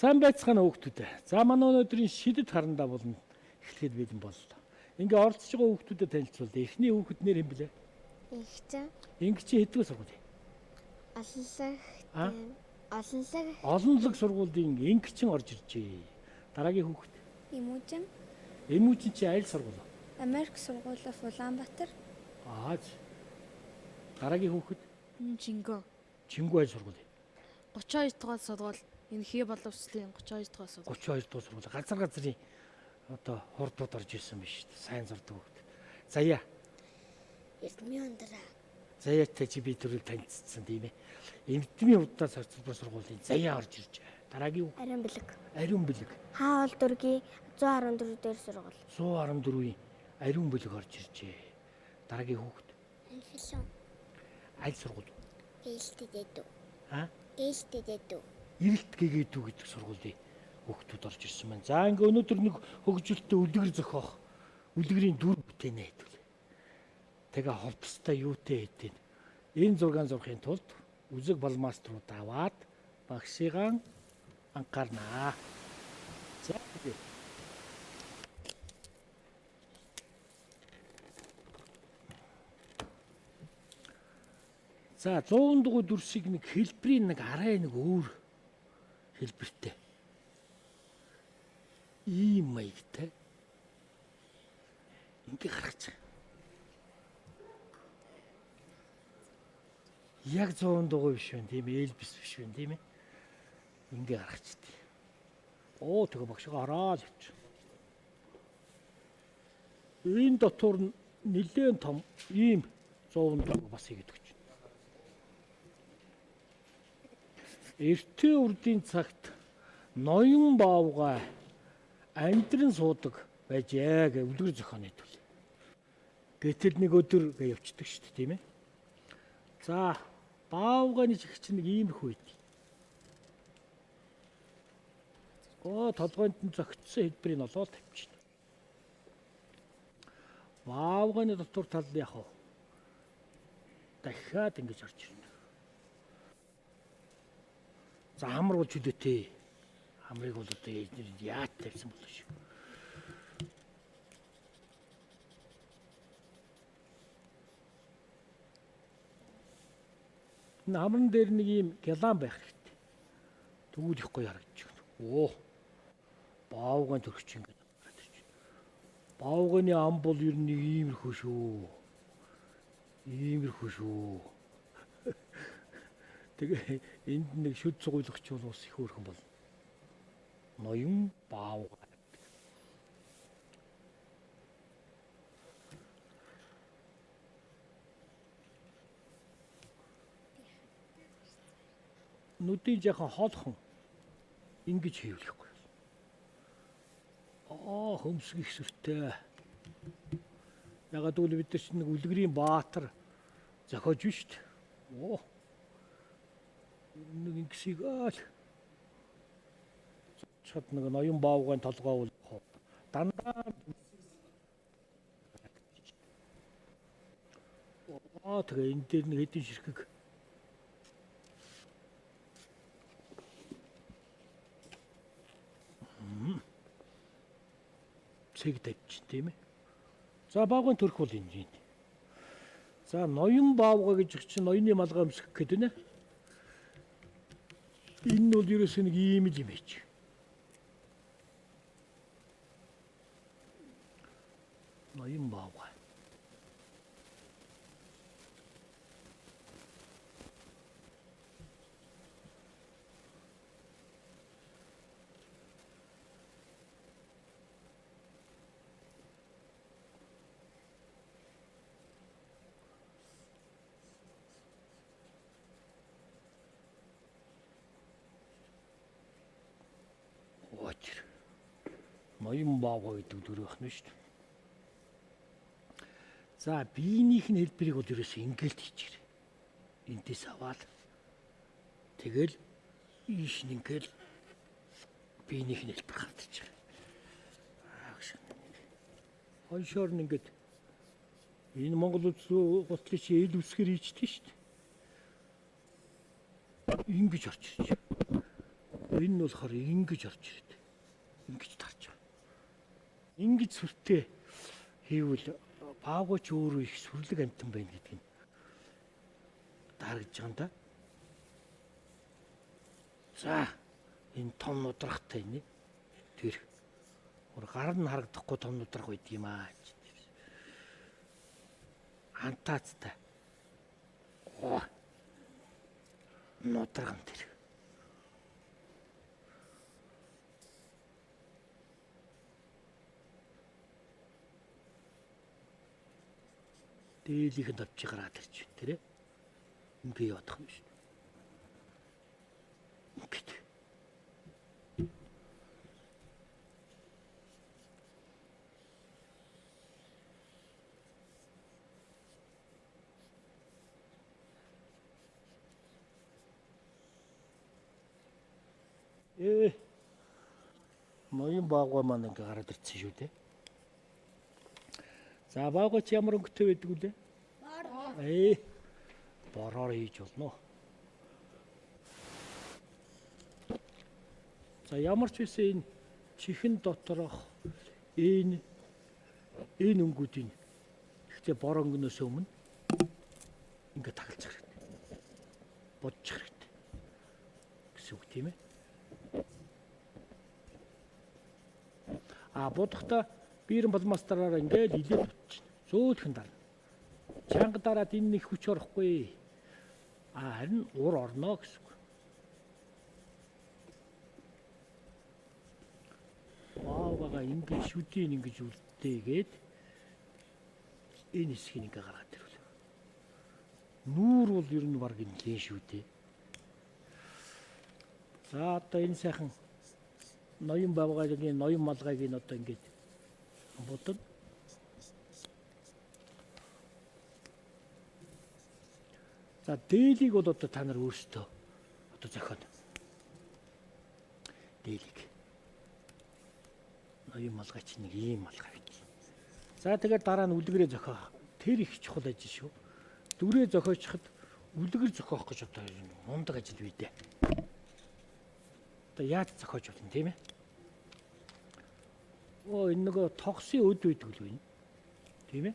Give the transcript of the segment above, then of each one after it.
Сайн байцгаана хүүхдүүд. За манай өнөөдрийн шидэт харандаа болно эхлэхэд бэлэн боллоо. Ингээ оролцож байгаа хүүхдүүдэд танилцуулъя. Эхний хүүхэд нэр хэн блэ? Ингэчин. Ингэчин хэддүгээр сургууль? Олонлог. Олонлог. Олонлог сургуулийн ингэчин орж иржээ. Дараагийн хүүхэд. Эмүүжин. Эмүүжин чи аль сургууль? Америк сургууль Улаанбаатар. Аа. Дараагийн хүүхэд. Чингөө. Чингүү аль сургууль? 32 дугаар сургууль. Энэ хий боловсролын 32 дугаар сургууль. 32 дугаар сургууль. Газар газрын одоо хурдууд орж ирсэн биш үү? Сайн зурдаг хүүхэд. Заяа. Эрдмийн ундраа. Заяатай чи би түрүү танилцсан тийм ээ. Эрдмийн удаа царцлбар сургуулийн Заяа орж ирж. Дараагийн хүүхэд. Ариун бэлэг. Ариун бэлэг. Хаа ол дүргийн 114 дээр сургууль. 114-ийн Ариун бэлэг орж иржээ. Дараагийн хүүхэд. Анхилан. Аль сургууль? Гэлтэд дэдүү. Аа? Гэлтэд дэдүү. Эрэлт гэгээдүү гэдэг сургуулийн хүүхдүүд орж ирсэн байна. За ингээ өнөөдөр нэг хөгжилтэй үлгэр зохиох үлгэрийн дүр бүтээнэ хэдвэл. Тэгээ ховцтой юутэй хэдийн. Энэ зургаан зурхын тулд үзэг балмаструуд аваад багшигаан анхаарнаа. За тэгээ. За 100 дугаар дүрсийг нэг хэлбэрийн нэг арай нэг өөр хэлбэртэй. Ийм маягтай. Ингээ гаргаж байгаа. Яг 100 дугаар биш байна тийм ээ, Элбис биш байна тийм ээ. Ингээ гаргачдээ. Оо тэгээ багшгаа хараад явчих. Энэ дотор нь нэлээд том ийм 100 дугаар бас хийгээд өгч. Эртний үрдийн цагт ноён баавгай амьдран суудаг байжээ гэж үлгэр зохион нийтвэл. Гэтэл нэг өдөр гэж явцдаг шүү дээ тийм ээ. За баавгайны чихч нэг иймэрхүү байд. Оо толгойд нь зөгцсөн хэлбэрийг олоод тавьчихна. Баавгайны дотор тал нь яг дахиад ингэж орж ирнэ. За хамар бол чөлөөтэй. Хамрыг бол одоо яат тавьсан болов шүү. Энэ хамран дээр нэг ийм гялаан байх хэрэгтэй. Тэгвэл их гоё харагдаж байна. Оо. Баавгайн төрөгч ингэ гараад ирж байна. Баавгайны ам бол ер нь иймэрхүү шүү. Иймэрхүү шүү. Тэгээ энд нэг шүд цугуулгч бол ус их хөөрхөн болно. Ноён баавгай. Нүдийн жаахан хоолхон ингэж хийвлэхгүй. Аа хөмсг их сүртэй. Ягаад гэвэл бид нар чинь нэг үлгэрийн баатар зохиож биш үү? Оо. Нэг ингэсийг аал. Чад нэг ноён баавгайн толгой бол дандаа аа тэгээ энэ дээр нэг хэдэн ширхэг цэг тавьчих тийм ээ. За баавгайн төрх бол энэ юм. За ноён баавгай гэж чинь ноёны малгай өмсөх гэдэг нэ. Энэ бол ерөөсөө нэг ийм л юм байж. Ноён баавгай. Ноён баавгай гэдэг дүр байх нь шүү дээ. За биенийх нь хэлбэрийг бол ерөөсөө ингээл хийчихэр. Эндээс аваад тэгэл ийш нь ингээл биенийх нь хэлбэр гарч байгаа. Аа гэж. Хойшоор нь ингээд энэ Монгол улс гутлын чи эл үсгэр хийчихдээ шүү дээ. Ингэж орж ирж. Энэ нь болохоор ингэж орж ирээд ингэж тарж байгаа. Ингэж сүртэй хийвэл баавгайч өөрөө их сүрлэг амтан байна гэдэг нь дарагдж байгаа юм да. За энэ том нудрахтай нэ. Тэр гар нь харагдахгүй том нудрах байд юм аа. Антаацтай. Нудрах тэр. Дээлийнх нь товчийг гараад ирж байна тэр. Ингээ явах юм шүү. Ингээд. Ноён баавгай маань ингээ гараад ирсэн шүү дээ. За баавгай чи ямар өнгөтэй байдаг үлээ? Бор. Бороор хийж болно. За ямар ч байсан энэ чихэн доторх энэ өнгүүдийн гэхдээ бор өнгөнөөс өмнө ингээ тагалчих хэрэгтэй. Бодчих хэрэгтэй гэсэн үг тийм ээ. А бодохдоо биерэн пломастераар ингээл илээд утчихна. Зөөлхөн дарна. Чанга дараад энэ нэг хүч орохгүй. А харин ур орно гэсэн үг. Баавгайгаа ингэж шүдийг ингэж үлдээгээд энэ хэсгийг ингээ гаргаад ирвэл. Нүүр бол ер нь баг нэлээд шүү дээ. За одоо энэ сайхан ноён баавгайгийн ноён малгайг нь одоо ингэж бодно. За дээлийг бол одоо та нар өөрсдөө одоо зохионо. Дээлийг. Ноён малгай чинь нэг ийм малгай гэж. За тэгэхээр дараа нь үлгэрээ зохиох. Тэр их чухал ажил шүү. Дүрээ зохиочиход үлгэр зохиох гэж одоо мундаг ажил бий дээ. Одоо яаж зохиож болно тийм ээ? Оо энэ нөгөө тогсын өд байдаг л байна. Тийм ээ?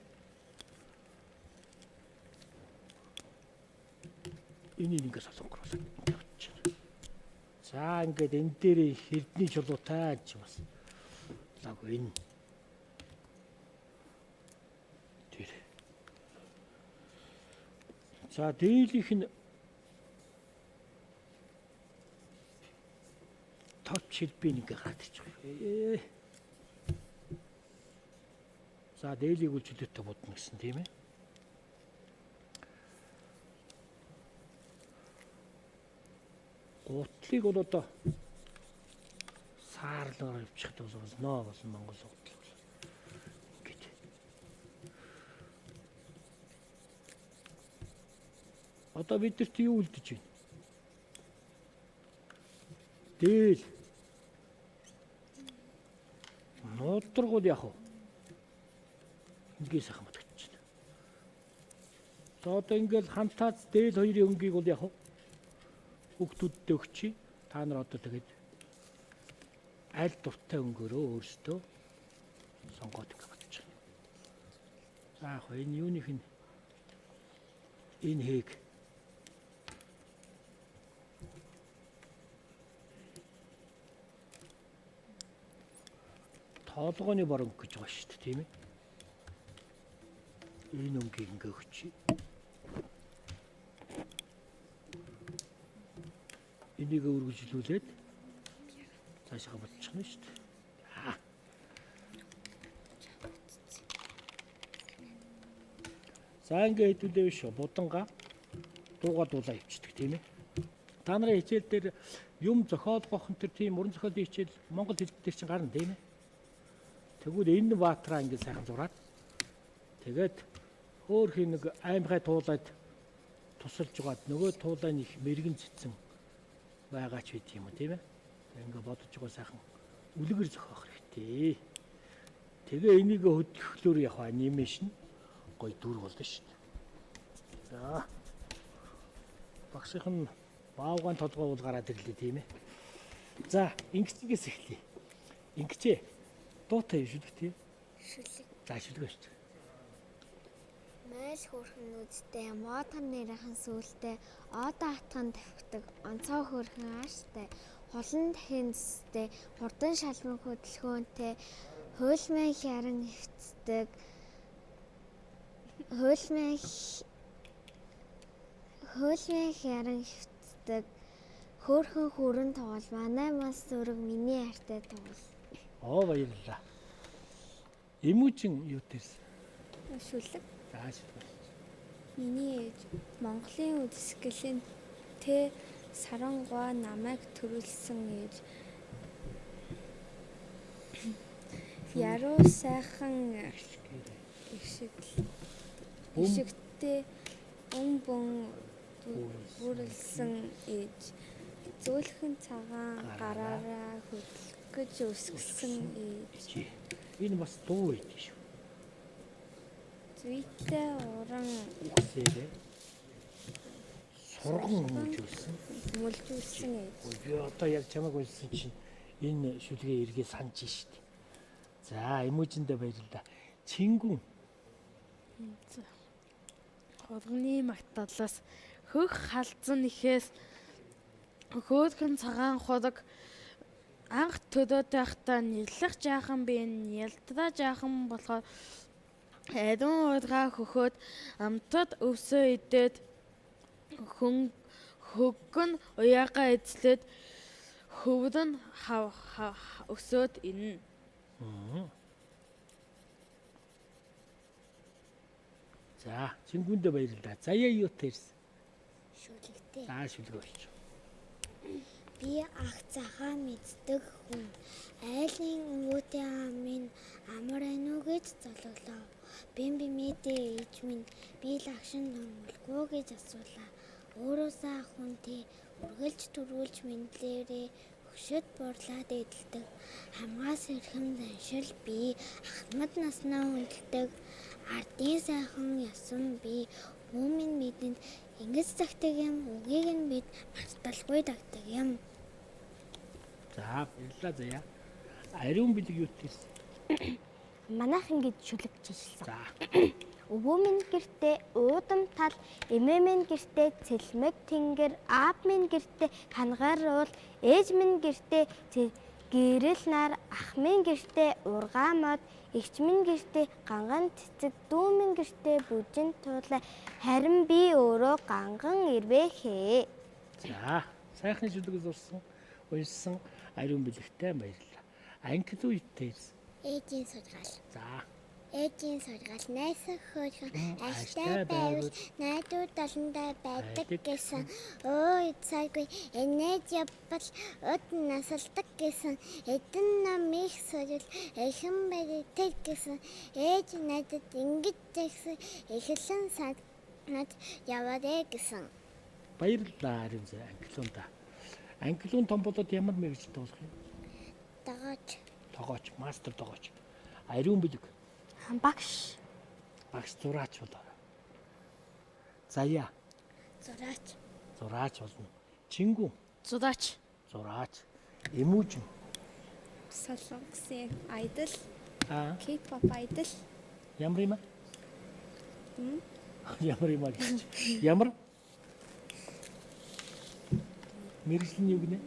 Энийг ингээд солонгоруулаад ингээд очиж. За ингээд энэ дээр их эрдний чулуутай гэж бас. Лаг энэ. Тэр. За дээлийнх нь товч хэлбийг ингээ гараад ирж байгаа. За дээлийг үйлчлэлтэй бодно гэсэн тийм ээ. Гутлыг бол одоо саарлаар явчихд болно болсон Монгол гутал бол. Ингээд. Одоо бидэрт юу үлдэж байна? Дээл. Нудрагууд яах вэ? Ингээ сайхан бодогдчихно. За одоо ингээл хамтаац дээл хоёрын өнгийг бол яах вэ? Хүүхдүүддээ өгчий. Та нар одоо тэгээд аль дуртай өнгөөрөө өөрсдөө сонгоод ингээ бодчих. За яах вэ? Энэ юуных нь энэ хээг толгойн бор өнгө гэж байгаа шүү дээ, тийм ээ. Энэ өнгийг ингээ өгчий. Энийг өргөжлүүлээд цаашаа бодчихно шүү дээ. За ингээ хэдүүлээ биш будангаа дууга дуулаа ивчдэг тийм ээ. Та нарын хичээл дээр юм зохиолгох энэ төр тийм уран зохиолын хичээл монгол хэл дээр чинь гарна тийм ээ. Тэгвэл энэ баатраа ингээ сайхан зураад тэгээд хөөхий нэг аймхай туулаад тусалж байгаад нөгөө туулайн их мэрэгэн цэцэн байгаа ч байд юм уу тийм ээ. Ингээ бодож байгаа сайхан үлгэр зохиох хэрэгтэй. Тэгээ энийг хөдлөхлөөр яг анимашн гоё дүр болно шүү дээ. За багшийнх нь баавгаан толгой бол гараад ирлээ тийм ээ. За, ингэчгээс эхлэе. Ингэчээ. Дуутай шүлэг тий. Шүлэг. За, шүлэг шүү. Майл хөөрхөн нүдтэй, моотон нэрхэн сүултэй, одоо атхан тавхидаг, онцгой хөөрхөн ааштай, хулан дахин зүстэй, хурдан шалман хөдөлгөөнтэй, хуйлмын хяран хэвцдэг, хуйлмын хяран хэвцдэг, хөөрхөн хүрэн тугал, манай мас зүрэг миний хайртай тугал. Оо, баярлалаа. Эмүүжин юу тэрсэн? Шүлэг. За, шүлэг. Миний ээж Монголын үзэсгэлэн тэ сарангуй намайг төрүүлсэн ээж. Яруу сайхан ишигтэй өн бүрэлсэн ээж. Зөөлхөн цагаан гараараа хөдлөх гэж өсгсөн ээж. Энэ бас дуу байд шүү. Зүйтэй уран үгсээрээ сурган хүмүүжүүлсэн. Хүмүүжүүлсэн ээж. Би одоо яг чамайг уншсан чинь энэ шүлгээ эргээ санаж штт. За, эмүүжиндээ баярлалаа. Чингүн. Хурганы магтаалаас хөх халзан нэхээс хөөхөн цагаан хураг анх төлөөд байхдаа нялх жаахан би нялтраа жаахан болохоор ариун ургаа хөхөөд амтад өвсөө идээд хүн хөггөн уяагаа эзлээд хөврөн өсөөд иннэ. За, чингүндээ баярлалаа. Заяа юу тэрсэн? Шүлэгтэй. За, шүлэг болчих. Би ах захаа мэддэг хүн. Айлын өвөөтэй амын амар байна уу гэж золголоо. Бэм бимээдээ ээж минь би лагшин нөрмөлгүй гэж асуулаа. Өөрөөсөө ах хүнтэй үргэлж төрүүлж мэдлээрээ хөшөд бурлаад эдэлдэг. Хамгаас эрхэм заншил би ахмад наснаа хүндэлдэг. Ардын сайхан ясан би хүмүүн бидэнд ингэж загтаг юм, үгийг нь бид марталгүй дагдаг юм. За, баярлалаа Заяа. Ариун бэлэг юу тэрсэн? Манайхан гэж шүлэг жишэлсэн. За. Өвөө минь гэртээ уудам тал, эмээ минь гэртээ цэлмэг тэнгэр, аав минь гэртээ хангар уул, ээж минь гэртээ гэрэл нар, ах минь гэртээ ургаа мод, эгч минь гэртээ ганган цэцэг, дүү минь гэртээ бүжин туулай, харин би өөрөө ганган ирвэхээ. За, сайхны шүлэг зурсан, уншсан ариун бэлэгтэй баярлалаа. Анги үедээ ирсэн. Ээжийн сургаал. За. Ээжийн сургаал найсан хөөрхөн аштай байвал найдвар долондоо байдаг гэсэн. Өө цаггүй энэж явбал уд насалдаг гэсэн. Эдэн ном их сурвал эхэн баригддаг гэсэн. Ээж надад ингэж тэгсэн эхлэн санаад яваарэ гэсэн. Баярлалаа ариун зэ англиунда. Англиун том болоод ямар мэргэжилтэй болох юм? Тогооч. Тогооч, мастер тогооч. Ариун бэлэг. Багш. Багш зураач болоо. Заяа. Зураач. Зураач болно. Чингүн. Зураач. Зураач. Эмүүжин. Солонгосын idol. Аа. K-pop idol. Ямар юм аа? Ямар юм аа гэж. Ямар? Мэргэжил нь юу гинэ?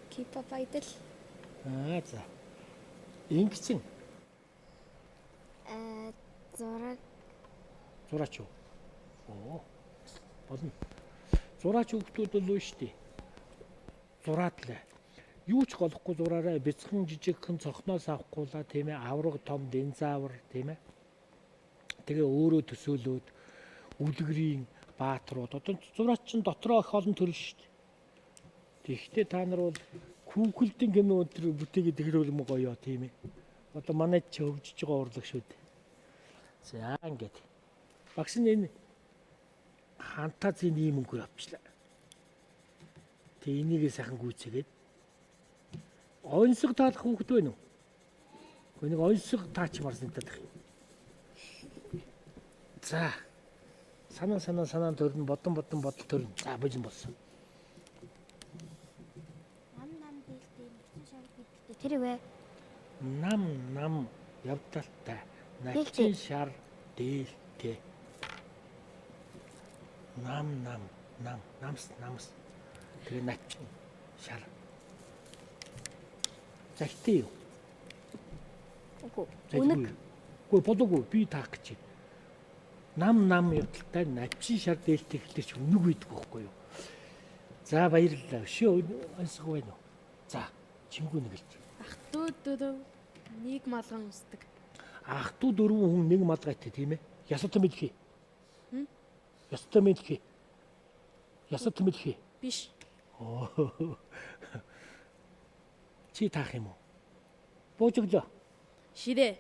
K-pop idol. Аа за. Ингэчин. Зураг. Зураач юу? Оо. Болно. Зураач хүүхдүүд бол үү штий. Зураад лээ. Юу ч голохгүй зураарай. Бяцхан жижигхэн цохноос авахгүйла тийм ээ. Авраг том динзавр тийм ээ. Тэгээ өөрөө төсөөлөөд үлгэрийн бааtruуд. Одоо зураач чинь дотроо их олон төрөл штий. Тэгэхдээ та нар бол Google-ийн кино өнтер бүтээгээд хэрүүл юм гоё тийм ээ. Одоо манай чи хөгжиж байгаа урлаг шүү дээ. За ингээд. Багш нь энэ фантазийн ийм өнгөөр авчлаа. Тэг энийгээ сайхан гүйцээгээд. Онсог таалах хүүхэд байна уу? Гэхдээ нэг онсог таачмаар санагдаад байна. За. Санаа санаа төрнө, бодон бодон бодол төрнө. За болон болсон. Нам нам дэлтэй Тэр юу вэ? Нам нам явдалтай. Начин шар дээлтэй. Нам нам нам намс намс. Тэгээ начин шар. Захтай юу? Үгүй. Үнэг. Үгүй болоогүй би таах гэж байна. Нам нам явдалтай начин шар дээлтэй гэхэлэр чи үнэг байдаг байхгүй юу? За баярлалаа. Өшөө онсго байна уу? За чингүү нэг хэлж. Ах トゥ дөрөв нэг малган үсдэг. Ах トゥ дөрвөн хүн нэг малгайтай тийм ээ? Ясатан мэдхий. Ясатан мэдхий. Ясатан мэдхий. Биш. Чи таах юм уу? Бууж өглөө. Ширээ.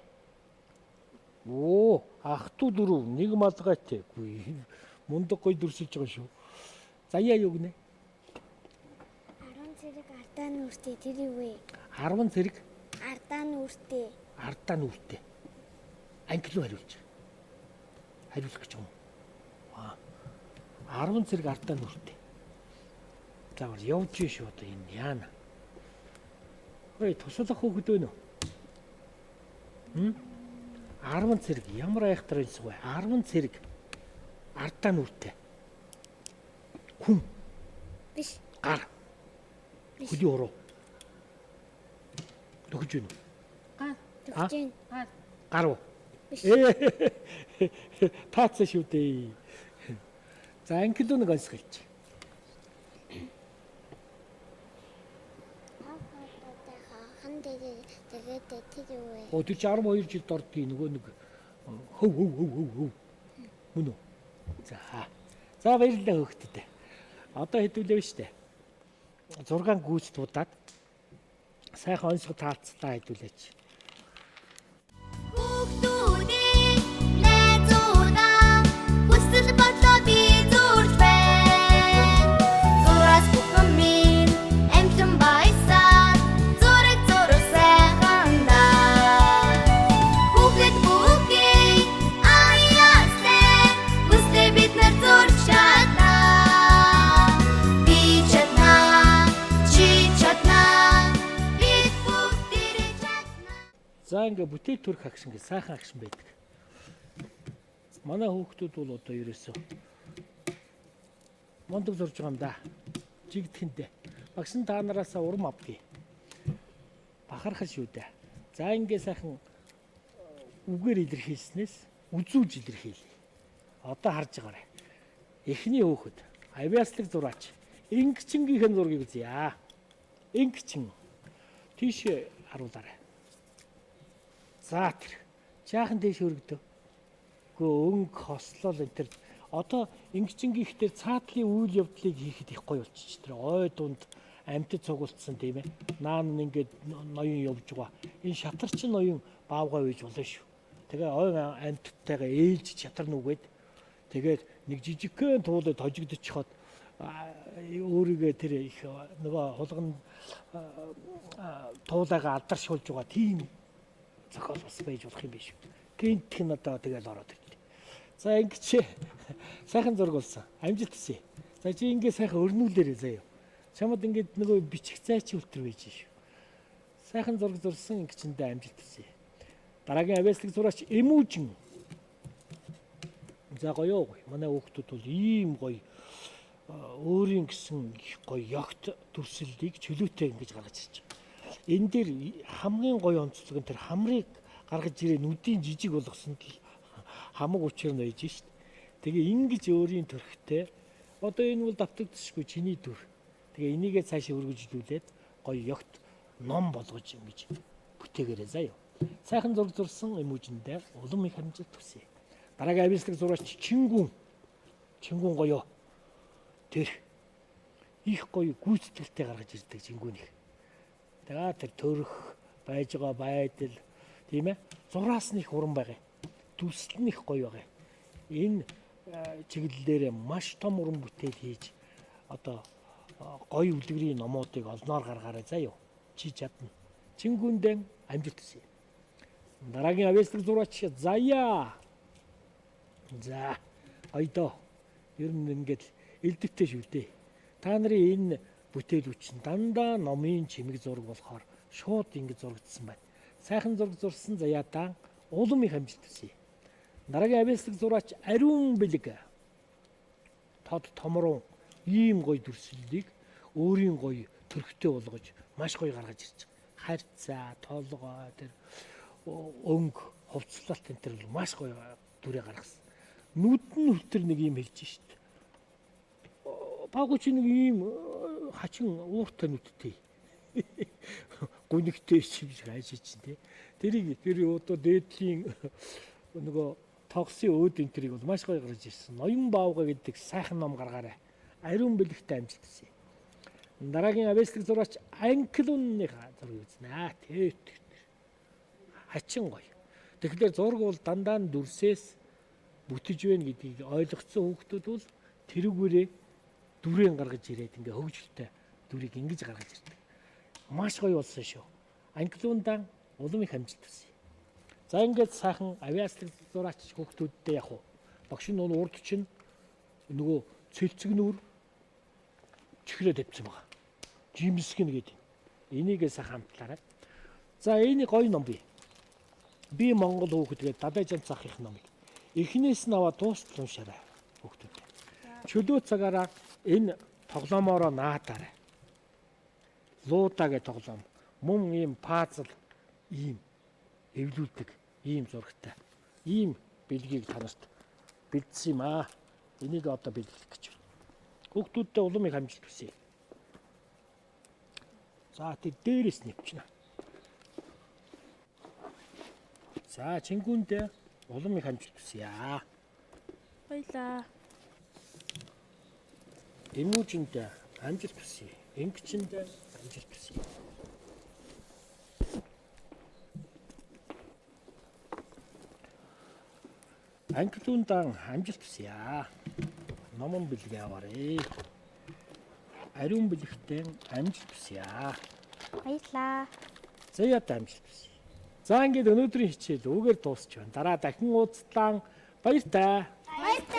Оо, ах トゥ дөрөв нэг малгайтай. Үгүй мундаг гой дүрсэлж байгаа шүү. Заяа юу гинэ? 10 цэрэг ардаа нүртэй тэр юу вэ? 10 цэрэг ардаа нүртэй. Ардаа нүртэй. Англи руу хариулж. Хариулах гэж юм уу? Аа. 10 цэрэг ардаа нүртэй. За явж шүү одоо энэ яана. Ой, туслах хүүхэд байна уу? 10 цэрэг ямар айхтар байсан вэ? 10 цэрэг ардаа нүртэй. Хүн. Биш. Гар. Хөлийн уруу. Төгж байна уу? Гар. Төгж байна. Гар. Гар уу? Биш. Таацсан шүү дээ. За англи руу нэг онцгойлч. Хан тэгээд тэр юу вэ? Оо тэр чи 12 жилд ордгийг нөгөө нэг хөв хөв хөв хөв хөв. Мөн үү? За. За баярлалаа хөөхдөд. Одоо хэдүүлээ штэ. 6 гүйцэд удаад сайхан онцгой таалцлаа хэдүүлээч. Хүүхдүүдээ найзуудаа хүсэл бодлоо би зурж байна. Зураас бүхэн минь амтлан баясаар зураг зураг сайхан даа. Хүүхэд бүхий аяастай хүслээ бид нар зурж чаднаа. Би чаднаа, чи чаднаа, бид бүгдээрээ чаднаа. За ингээ бүтээл төрх агшин гэж сайхан агшин байдаг. Манай хүүхдүүд бол одоо ерөөсөө мундаг зурж байгаа юм да. Жигдэхэндээ. Багш нь та нараасаа урам авдгийг. Бахархал шүү дээ. За ингээ сайхан үгээр илэрхийлснээс үзүүж илэрхийлье. Одоо харж байгаарай. Эхний хүүхэд авиаслаг зураач. Ингэчингийнхэн зургийг үзье. Ингэчин тийш харуулаарай. За тэр. Жаахан дээш өргөдөө. Гөө өнгө хослол энэ төр одоо ингэчингийнх дээр цаатлын үйл явдлыг хийхэд их гоё болчих тэр ой дунд амьтад цугулдсан тийм ээ. Наан ингээд ноён явж байгаа. Энэ шатарчин ноён баавгай үйж болно шүү. Тэгээ ой амьтадтайгаа ээлж шатар нүгээд тэгээд нэг жижигхэн туулыг тожигдчиход өөрийгөө тэр их нөгөө хулган туулайгаа алдаршуулж байгаа тийм зохиол бас байж болох юм биш үү. Гинтх нь одоо тэгэл ороод ирлээ. За ингэж сайхан зураг болсон. Амжилт хүсье. За чи ингэ сайхан өрнүүлээрэй заяа. Чамд ингээд нөгөө бичих зай чи үлтэр байж шүү. Сайхан зураг зурсан ингэчэндээ амжилт хүсье. Дараагийн авиаслаг зураач Эмүүжин. За гоё гоё. Манай хүүхдүүд бол ийм гоё өөрийн гэсэн их гоё ёгт дүрслэлийг чөлөөтэй ингэж гаргаж ирж байгаа. Энэ дээр хамгийн гоё онцлог нь тэр хамрыг гаргаж ирээ нүдийн жижиг болгосон л хамаг учир нь байж шít. Тэгээ ингэж өөрийн төрхтэй одоо энэ бол давтагдчихгүй чиний төр. Тэгээ энийгээ цаашаа өргөжлүүлээд гоё ёгт ном болгож ингэж бүтээгээрэй заяа. Сайхан зураг зурсан эмүүжиндээ улам их амжилт хүсье. Дараагийн авилслаг зураач Чингүн. Чингүн гоё. Тэр их гоё гүйцэтгэлтэй гаргаж ирдэг Чингүн их. Тэгээ тэр төрөх байж байгаа байдал тийм ээ. Зураас нь их уран байгаа. Дүрслэл нь их гоё байгаа. Энэ чиглэлээр маш том уран бүтээл хийж одоо гоё үлгэрийн номуудыг олноор гаргаарай заяа. Чи чадна. Чингүндэн амжилт хүсье. Дараагийн авиаслаг зураач Заяа. За гоё доо. Ер нь ингээд элдвтэй шүү дээ. Та нарын энэ бүтээлүүд чинь дандаа номын чимэг зураг болохоор Шууд ингэж зурагдсан байна. Сайхан зураг зурсан Заяадан улам их амжилт хүсье. Дараагийн авьяаслаг зураач Ариун Бэлэг. Тод томрон ийм гоё дүрслэлийг өөрийн гоё төрхтэй болгож маш гоё гаргаж ирж байгаа. Харьцаа, толгой, тэр өнгө, хувцлалт энэ төр маш гоё дүрээ гаргасан. Нүд нь хүртэр нэг юм хэлж шít. Баггүй чи нэг ийм хачин ууртай нүдтэй. Гүнигтэй юм шиг хайж чинь тий. Тэрийг тэр одоо дээдлийн нөгөө тогсын өөд энэ тэрийг бол маш гоё гаргаж ирсэн. Ноён баавга гэдэг сайхан ном гаргаарай. Ариун бэлэгтэй амжилт хүсье. Дараагийн авьяаслаг зураач Анклунныхаа зургийг үзнэ. Тэ. Хачин гоё. Тэгэхээр зураг бол дандаа нь дүрсээс бүтэж байна гэдгийг ойлгоцсон хүүхдүүд бол тэрүүгээрээ дүрэн гаргаж ирээд ингээ хөгжилтэй дүрийг ингэж гаргаж ирдэг. Маш гоё болсон шүү. Англиундаан улам их амжилт хүсье. За ингээд сайхан авьяаслаг зураач хүүхдүүдтэй яг уу. Багш нь урд чинь нөгөө цэлцэг нүүр чихрээ тавьсан байгаа. Жимсгэн гэдэг. Энийгээ сайхан хамтлаарай. За энэ гоё ном бий. Би Монгол хүүхэд гэдэг Дадайжан цахих номыг. Эхнээс нь аваад дуустал уншаарай хүүхдүүд. Чөлөө цагаараа энэ тоглоомоороо наадаарай. Луудаа гэх тоглоом. Мөн ийм пазл ийм эвлүүлдэг ийм зурагтай. Ийм бэлгийг та нарт бэлдсэн юм аа. Энийг одоо бэлтгэх гэж байна. Хүүхдүүддээ улам их амжилт хүсье. За тэр дээрээс нэвчнэ. За чингүүндээ улам их амжилт хүсье. Баярлаа. Эмүүжиндээ амжилт хүсье. Ингэчэндээ амжилт хүсье. Англиундаан амжилт хүсье. Номон бэлгээ аваарэ. Ариун бэлэгтэй амжилт хүсье. Баярлаа. Заяад амжилт хүсье. За ингээд өнөөдрийн хичээл үүгээр дуусч байна. Дараа дахин уулзлаа. Баяртай. Баяртай.